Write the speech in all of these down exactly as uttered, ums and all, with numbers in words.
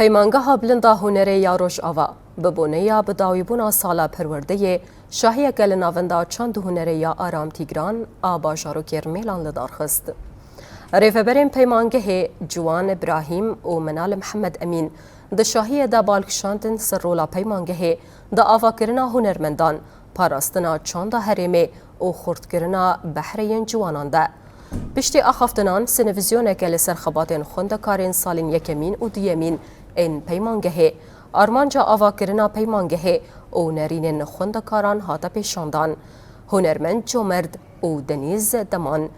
Peymangeha Bilind a Hunerê ya Rojava bi boneya bidawîbûna sala perwerdeyê şahiyeke li Navenda Çand û Hunerê ya Aram Tîgran a bajarokê Rmêlan li dar xist. Rêveberên peymangehê Ciwan Îbrahîm û Minal Mihemed Emîn di şahiyê de bal kişandin ser rola peymangehê di avakirina hunermendan, parastina çanda herêmê û xurtkirina behrê yên ciwanan de. Piştî axaftinan, sînevizyoneke li ser xebatên xwendekarên salên yekemîn û duyemîn ên peymangehê, armanca avakirina peymangehê û nerînên xwendekaran hate pêşandan. Hunermend Comerd û Denîz Deman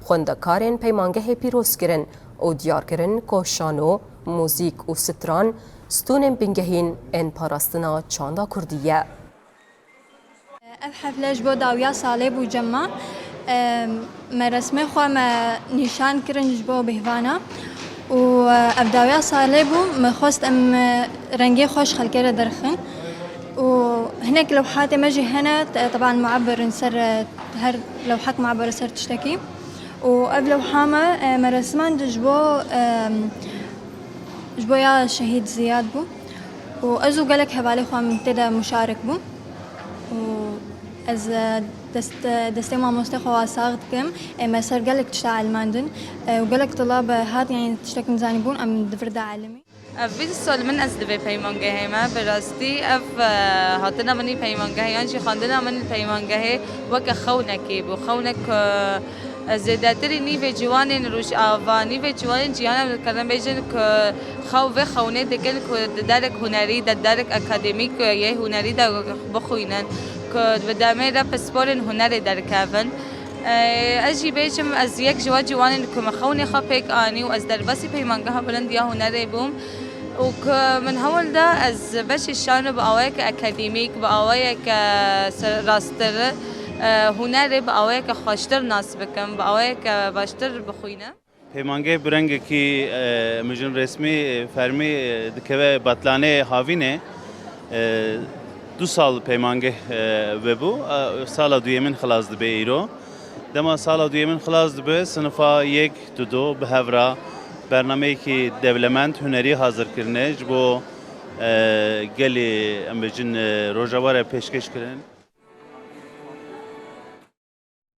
xwendekarên peymangehê pîroz kirin û diyar kirin ku şano, muzîk û stran stûnên bingehîn ên parastina çanda kurdî ye. Ev hefle ji bo dawiya salê bû cema. Em, me resmê xwe me nîşan kirin ji bo bêhvana. Û, e, ev dawiya salê bû, me xwest em, e, rengê xwe ji xelkê re derxin. Û hinek lewhatê me jî hene, te-, teban muebirin ser, e, her lewhek muebir ser tiştekî. Û ev lewha me, e, me resimand ji bo, em, ji bo ya Şehîd Ziyad bû. Û ez û gelek hevalê xwe em tê de muşarik bûn. Û ez, e, dest, destê mamostê xwe wa sax dikim. Ê me ser gelek tişta elimandin. E, û gelek tulab, e, hat, yanî tiştek nizanî bûn, em di vir de elimî. Ev vî sol min ez divê peymangehê me. Bi rastî ev, e, hatina min î peymangehê, yan jî xwendina min li peymangehê weke xewnekê bû. Xewnek ku, e, zêdetirî nîvê ciwanên Rojava, nîvê ciwanên cîhana, em dikarin bêjin ku xew vê xewnê dikin ku di derek hunerî de, derek akademîk yê hunerî de bixwînin, ku bi demê re pisporên hunerê derkevin. E, ez jî bêjim, ez yek ji we ciwanên ku min xewnê xwe pêk anî û ez derbasî Peymangeha Bilind ya Hunerê bûm û ku min hewl da ez beşê şano bi awayeke akademîk, bi awayeke ser-, rasttir, e, hunerê bi awayeke xweştir nas bikim, bi awayeke baştir bixwînim. Peymangeh bi rengekî, e, em bêjin resmî, e, fermî, e, dikeve batlanê havînê. E, du sal peymangeh, e, vebû. E, sala duyemîn xilas dibe îro. Dema sala duyemîn xilas dibe, sinifa yek, du, du bi hev re bernameyekî dewlemend hunerî hazir kirine ji bo, e, gelê, em bêjin, e, Rojava re pêşkêş kirin.